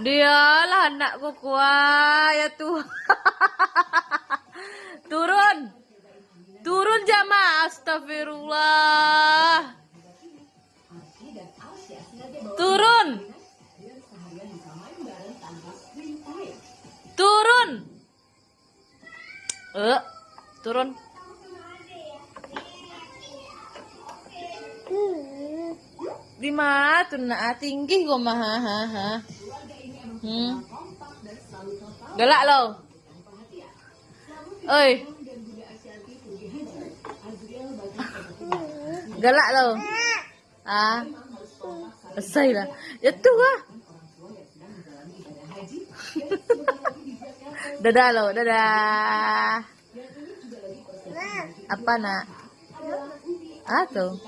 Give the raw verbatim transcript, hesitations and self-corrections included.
Dialah anak ko kuah, ya Tuhan. Turun. Turun, Jama. Astagfirullah. Turun. Turun. Eh, turun. Di ma tu nak, ah, tinggi ko mah, ha, ha, ha. Hmm. Galak lo. Oi. Galak lo. Ah. Selesai lah. Ya tu lah. Dadah lo, dadah. Apa nak? Ah tu.